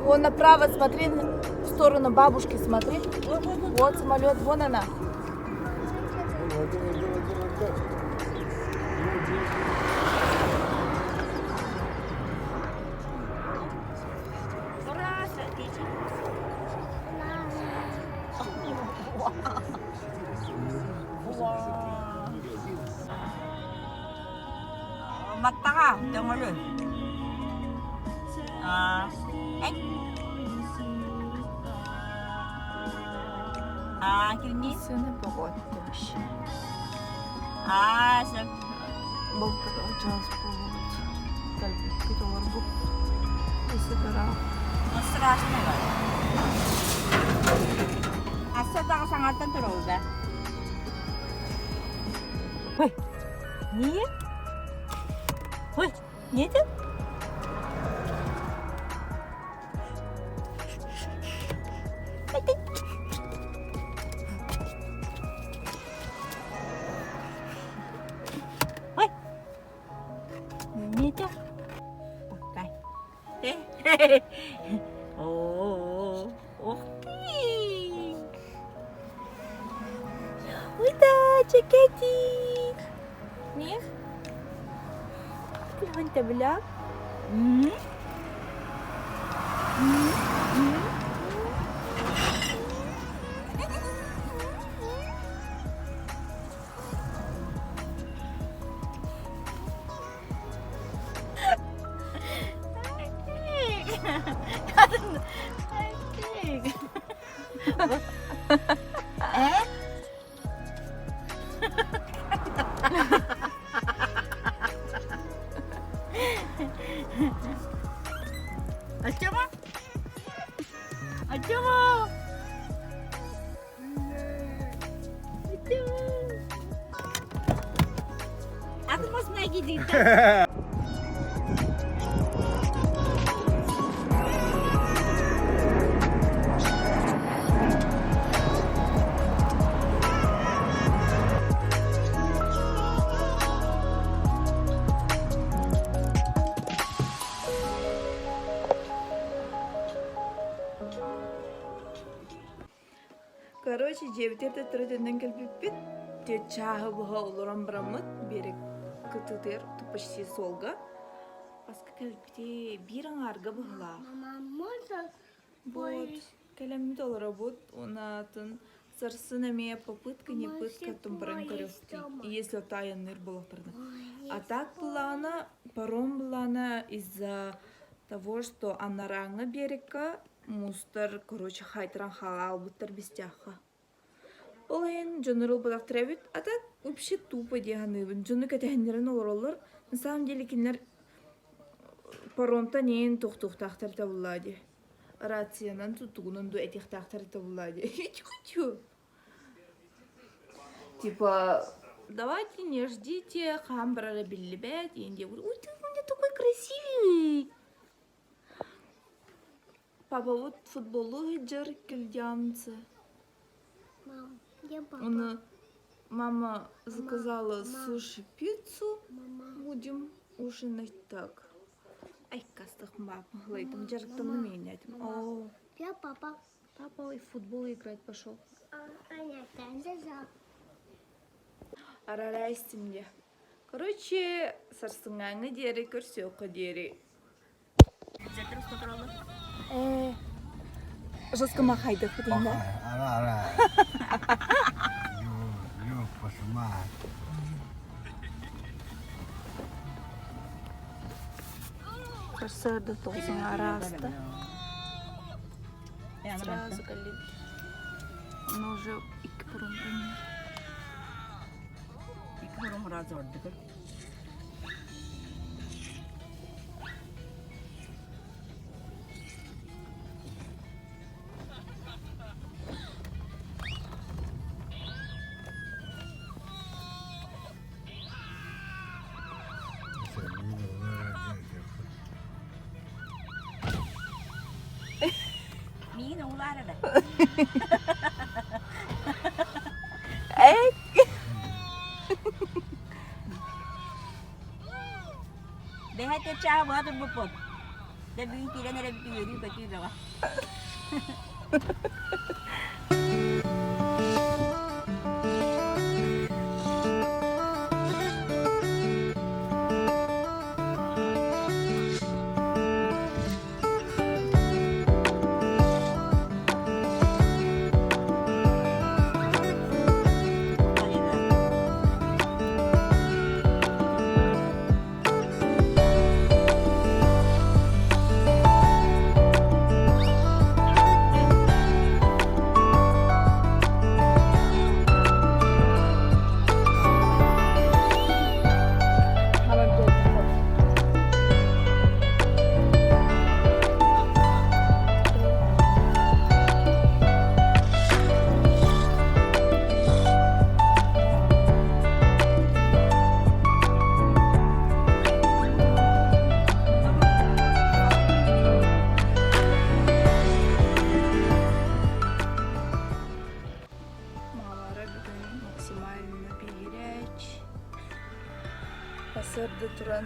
Вон направо смотри, в сторону бабушки смотри. Вот самолет, вон она. Маттаҕа төҥөлү. Аа, кимний? Сыны погода вообще. Аа, сөп. Полтора час буолбут. Кэлбиппит олорбуппут. Өссө Ну, страшно Assa даҕа саҥартан турабыт Ой, не? Ой, не это? Ой, не это? Пока. О, ух ты! Удачи, Кэти! Не? Бля. Э? Артема? Артема! Артема! Атын masına gideyim. Короче, дьиэбитигэр төттөрү төннөн кэлбиппит. Түөрт чааһы быһа олорон бараммыт, биэрэк кытыытыгар почти суолга. Баска кэлбити биир аҥаарга быһылаах. Вот, кэлэммит олоробут, уонна сарсын эмиэ попытка не пытка тумбаран көрүөхтүү. Если тайанныыр буолуохтарына. А так былаана, паром былаана из-за того, что анарааҥҥы биэрэккэ мустар, короче, хайтаран хаалбыттар бистяхха. Ол иһин дьоннор ылбатахтар эбит. А так вообще тупо дии саныыбын. Дьону кэтэһиннэрэн олороллор. На самом деле кинилэр паромтан иин тохтуохтаахтар табыллаа дии. Рациянан туттугунан ду этиэхтээхтэр табыллаа дии. Хочу. Типа, давайте не ждите, хаһан барара биллибэт, иин диэбит. Ой, ты у меня такой красивый! Папа вот футболу сылдьар килдианцы. Мам, где папа? Оны мама заказала суши-пиццу. Мама. Будем ужинать так. Ай, кастах мама, дьарыктанным иинэтим. О, Где папа? папа и в футбол играть пошел. Понятно, за Арарайстим де. Короче, сарсыҥҥааҥҥы диэри көрсүөххэ диэри. Э, жестко махайдах да? Ара, ара. Ёппасыма. Сарсыарда тоҕусан арааста. Сразу кэллибит. Ону уже икки паром Икки паром сразу ордук. Миин оҕулаар эрэ. Эй! быһа турбуппут. Дьэ бүгүн киирэн эрэбит үөрүү-көтүү бөҕө. Маалара бүгүн максимально биһирээч. Сарсыарда туран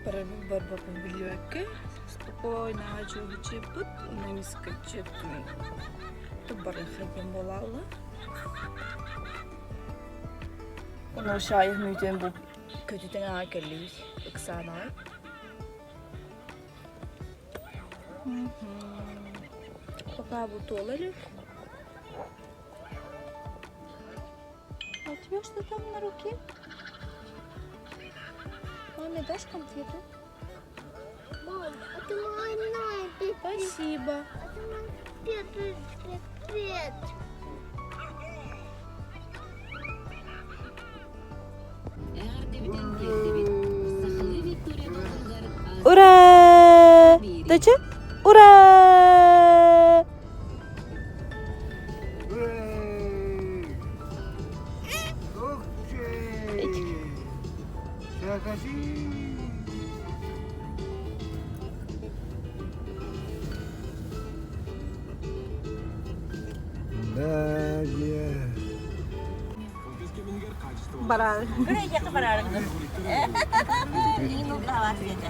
барарбын барбаппын билбэккэ спокойно дьуһуччуппут уонна эмискэччи баран хайдам буолаалла. Ону шайых мүтен бу көтүтэн аҕа кэллибит ыксаанаҕай. Пока бу туола илик. А у тебя что там на руке? Маме дашь конфету? Мам, это мой найдет. Спасибо. Это мой первый секрет. Ура! Доча? Ура! Ух ты! Закажи! Да, Барар. Көрө барарыгын. Мин углава света.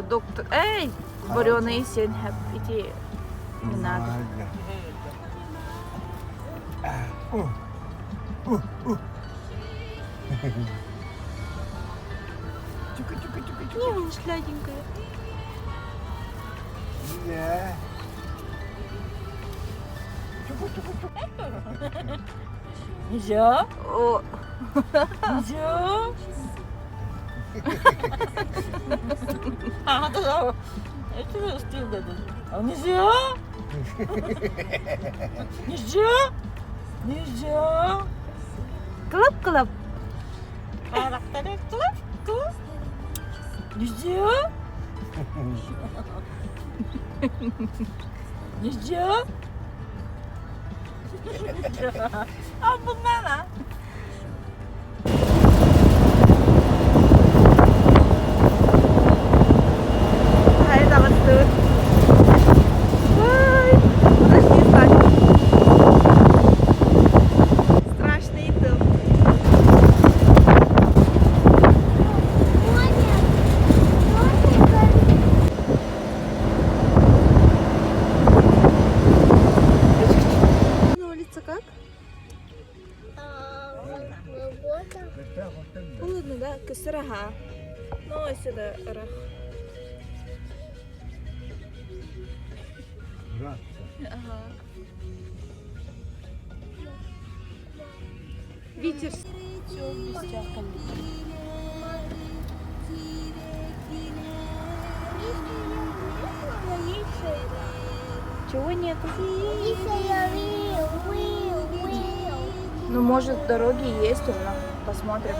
Доктор, эй, вареные сен хэп, ити не надо. Не, сладенькая. Нельзя? О, Нельзя? А, да, это стыдно даже. А нельзя? Нельзя? Нельзя? клап-клап. Нельзя? Нельзя? А банана? Хайа таҕыстыбыт. Ой, подожди, Саш. Страшный тыл. Моня, Моня, На улице как? Погода. Холодно, да? Көстөр аха. Ну, сюда рах. Ага. Ветер. Все, без тебя Чего нету? Ну, может, дороги есть, но посмотрим.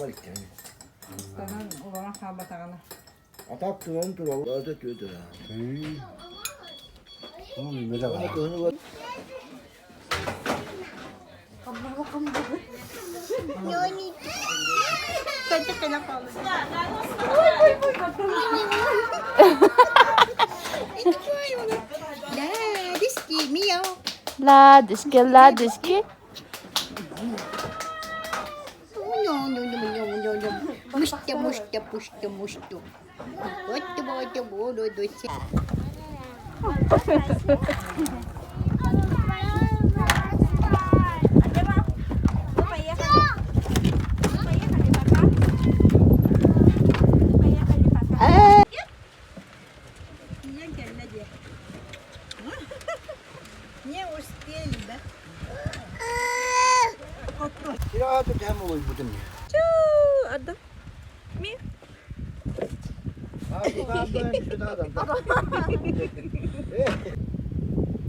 Хаама иликтэрин. Ыстанан олорон хаалбатаҕына. Атак туран турал ата түөтэ. Ладушки, ладушки. Мышта, мышта, пушта, мушту. Вот вот буду Не успели, да? Kira hem oluyordum. Адам. Ми.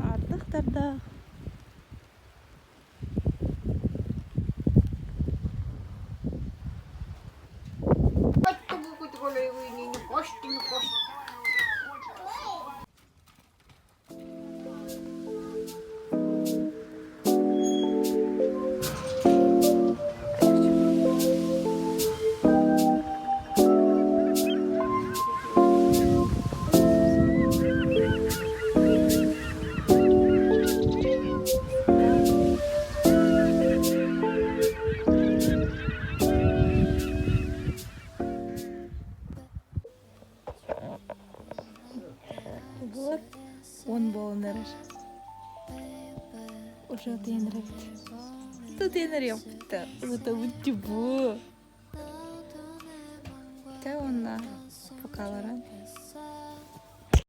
Ардах тарда. Вот он был нереш. Уже ты нравится. Тут я нравится. Вот это вот Те онна покалара.